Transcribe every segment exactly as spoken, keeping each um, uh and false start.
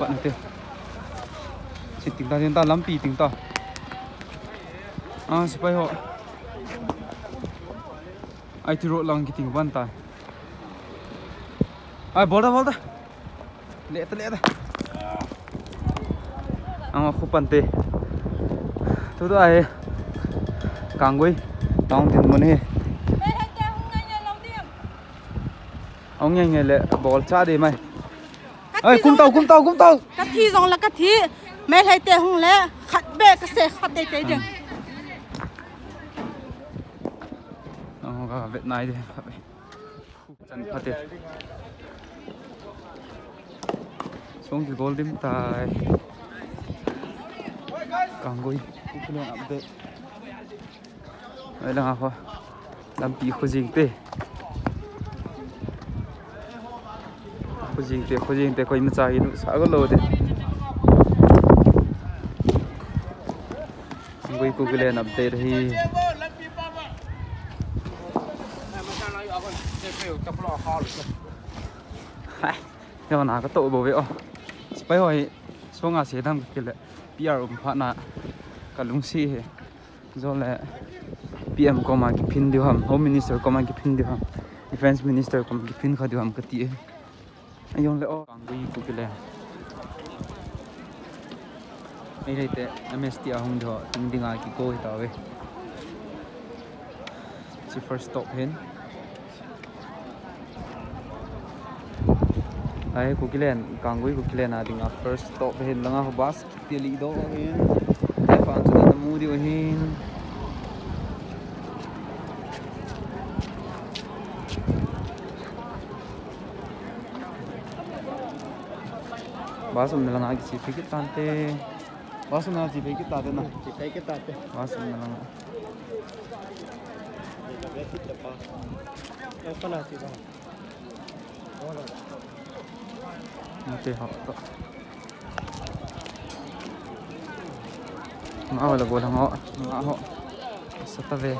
Ate. Siting ta, siting ta, lampi ting ta. Ah, sipai ho. I T road lang kiting ban ta. Ai, bol ta, bol ta. Le ta, le ta. Ang khu pan te. Tu tu ai. Kanggui. Tong tin mun hi. Ong nge nge le bol cha de mai. Ai, kum tau, kum tau, kum tau. Ka thi jong la ka thi. Meitei te hung le khat be ka se khat te te ding. Ang ka vet nai de. Chan phate. Song kigol dim tai. Kanggui. Kukilen update. Ai lang a ho. Lampi khu jing te. Khu jing te, khu jing te, koima cha hi nusa go lou te. Kanggui Kukilen update hi. Hai, yo na ka to bo ve o. Sipai ho hi, songa se dam ka kile. P R um pha na ka lungsi hi. Jole P M koma kiphin diu ham, Home Minister koma kiphin diu ham, Defense Minister koma kiphin kha diu ham ka ti e. Ayong le o, Kanggui Kukilen. Meitei te M S T a hung diu, tung dinga kiko hi ta ve. Chi first stop hin. Ai, Kukilen, Kanggui Kukilen a dinga first stop hin langa ho bus ti li do hin. Ai, pa chu na mu diu hin. Bus um na langa kichi phikit tante. Bus um na chi phikit tate na. Chi phikit tate. Bus um na langa. Mate ho to. Ma wala bola ngo. Ma ho. Sa ta ve.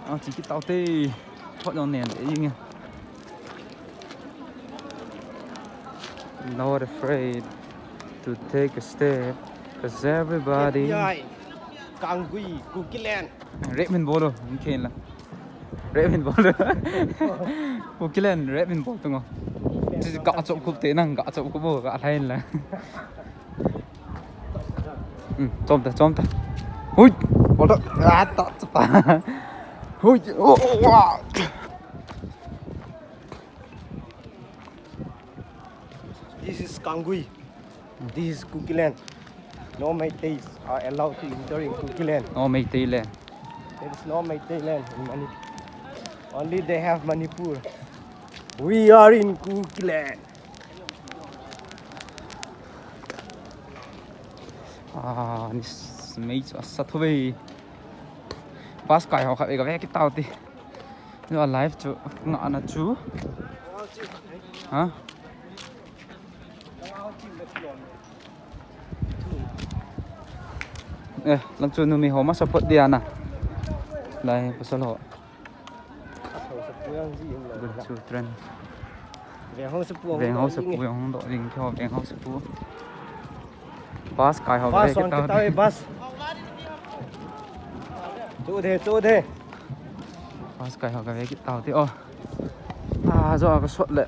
Ah, chi kit tau te. Thot jong nen te ing e. Not afraid to take a step, 'cause everybody. K P I, Kanggui, Kukilen. Rep min bol lo, min khen la. Rep min bol lo. Kukilen, rep min bol tung o. Chi ka chop kup te nang, ka chop kup bo, ka lhain la. Hmm, chom ta, chom ta. Hui! Bol ta. Ah, ta, ta, ta. Hui! Oh, oh, wow. This is Kanggui. This is Kukilen. No Meiteis are allowed to enter in Kukilen. No Meitei land. There is no Meitei land in Manipur. Only they have Manipur. We are in Kukilen. Ah, ni s-, mei chu asa tho ve. Bus kai ho khat ve ka ve kit tau ti. Ni alive chu nga na chu. Ha? Eh, lang chu numei ho ma support dia na. Lai pasal ho. Gun chu trend. Veng ho sapu jong hung doh ding, keiho veng ho sapu. Bus kai ho ka ve kit tau te. Bus. Chu de, chu de. Bus kai ho ka ve kit tau te o. Ah, jo ka sot le.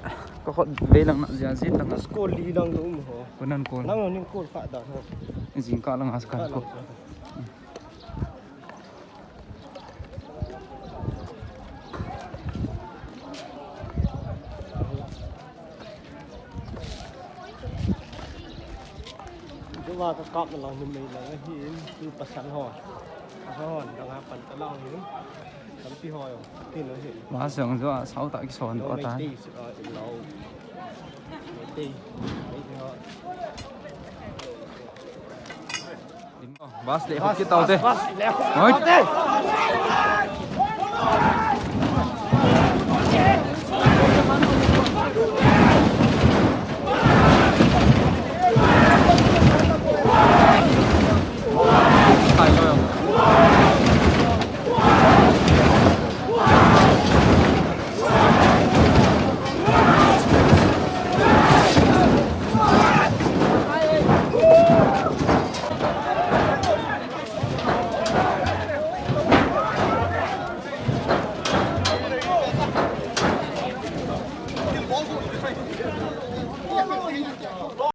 Ka khot ve lang na jia jin lang. School li lang um ho. Ko nan ko. Lang ning ko kha da ho. Jing ka lang as ka ko. Jua ka kap na lang numei lang ahin, tu pasal ho. Pasal ho, dang a pan ka lang ahin. Tampi ho yo, tin lo ahin. Wa sang jua, sau ta ki son to ta. Bus le khop kit tau te. Bus le khop kit tau te.